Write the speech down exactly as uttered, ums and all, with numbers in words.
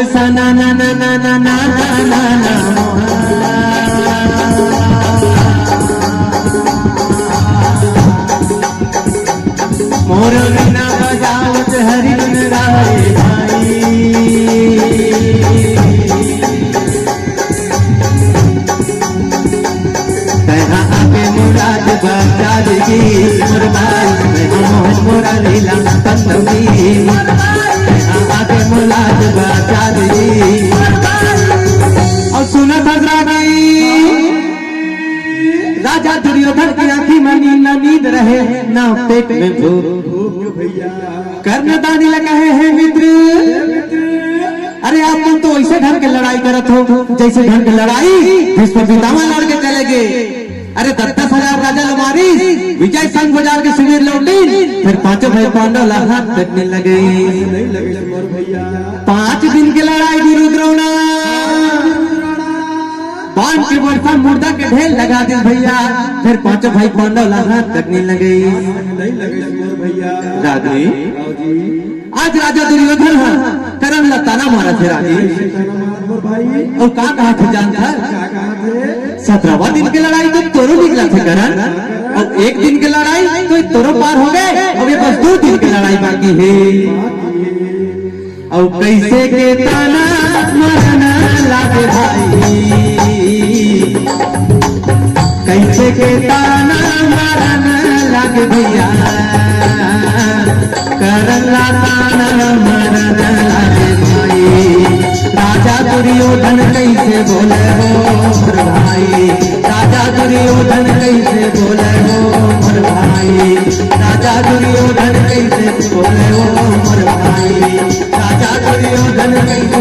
सा ना ना ना ना ना ना ना ना ना। मोर बिना बजावत हरि गुण गाए भाई। तैहा आके मुराद बचा दीजिए मोर भाई, तैहा मोहन मोरा लीला पंडमी। तैहा आके मुराद बचा दीजिए। अउ सुना था राजा दुर्योधन के आँखी में नींद, ना नींद रहे, ना पेट में भूख। कर्णदानी ला कहे, हे मित्र, अरे आप तुम तो ऐसे ढंग के लड़ाई करत हो, जैसे ढंग के लड़ाई भीष्म पितामह लड़ के चले गए। अरे दस दस हजार राजा ला मारिस, विजय संघ बजार के शिविर लौटिन, फिर पांचों भाई पांडव ला हाथ तक नहीं लगे। पांच दिन के लड़ाई गुरु द्रोणा, बाण के बरसा मुर्दा के ढेर लगा दे भैया, फिर पांचों भाई पांडव ला हाथ तक नहीं लगे। राधे, आज राजा दुर्योधन ह कर्ण ला ताना मारत हे राधे। अउ का कहा थे जानत हस? सतरहवाँ दिन के लड़ाई तो तोरो निकला थे कर्ण, अउ एक दिन के लड़ाई तो तोरो पार हो गए, अउ ये बस दो दिन के लड़ाई बाकी हे। अउ कैसे के ताना मारन लागे भाई, कैसे के ताना मारन लागे भैया, कर्ण ला ताना मारन लागे भाई। राजा दुर्योधन कैसे बोले हो मोर भाई, राजा दुर्योधन कैसे बोले हो मोर भाई, राजा दुर्योधन कैसे बोले हो मोर भाई, राजा दुर्योधन कैसे